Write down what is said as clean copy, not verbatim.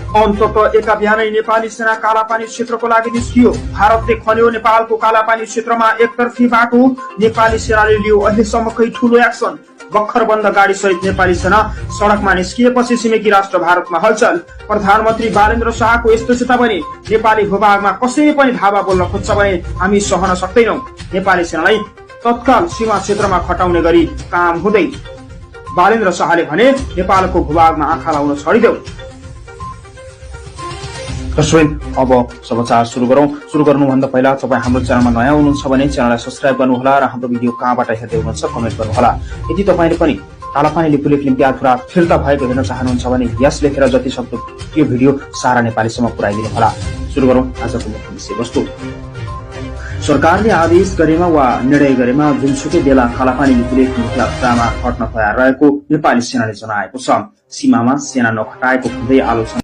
अन्तत एका बिहानै नेपाली सेना कालापानी क्षेत्रको लागि निस्कियो। भारतले खन्यो नेपालको कालापानी क्षेत्रमा एकतर्फी बाटो, नेपाली सेनाले लियो अहिलेसम्मकै ठूलो एक्सन। भर्खर बन्द गाडी सहित नेपाली सेना सडकमा निस्किएपछि छिमेकी राष्ट्र भारतमा हलचल। प्रधानमन्त्री बालेन्द्र शाहको यस्तो चेतावनी, नेपाली भूभागमा कसै पनि धावा बोल्न खोज्छ भने हामी सहन सक्दैनौं। नेपाली सेनालाई तत्काल सीमा क्षेत्रमा खटाउने गरी काम हुँदै। बालेन्द्र शाहले भने नेपालको भूभागमा आँखा लाउन छोडिदेऊ। अब समाचार सुरु गरौं। सुरु गर्नुभन्दा पहिला तपाईँ हाम्रो च्यानलमा नयाँ हुनुहुन्छ भने च्यानललाई सब्स्क्राइब गर्नुहोला र हाम्रो भिडियो कहाँबाट हेर्दै हुनुहुन्छ कमेन्ट गर्नुहोला। यदि तपाईँले पनि कालापानी लिपुले फिल्म यात्रा फिर्ता भएको हेर्न चाहनुहुन्छ भने यस लेखेर जति सक्दो यो भिडियो सारा नेपालीसम्म पुर्याइदिनु होला। सुरु गरौं आजको मुख्य विषयवस्तु। सरकारले आदेश गरेमा वा निर्णय गरेमा जुनसुकै बेला कालापानी लिपुले फिल्म यात्रामा हट्न तयार रहेको नेपाली सेनाले जनाएको छ। सीमामा सेना नखटाएको भन्दै आलोचना